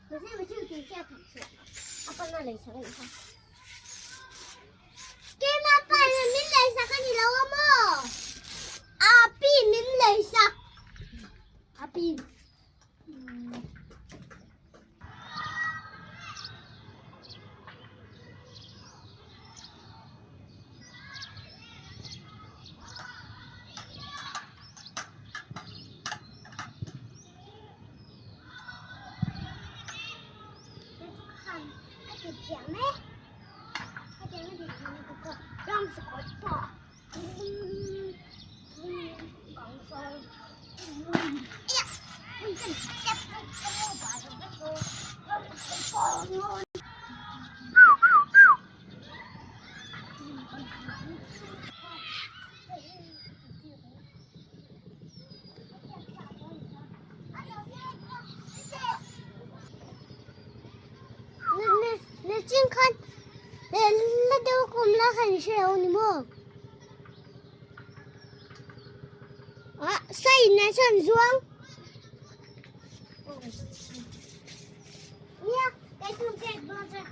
Keima pa in min leisak a ni lo a maw? Api min leisak. Api. Nichin khan la deuh kum la khan i hre lo ni maw? Ah, sai in chuan zuang. Nia, cái chung cái bao giờ.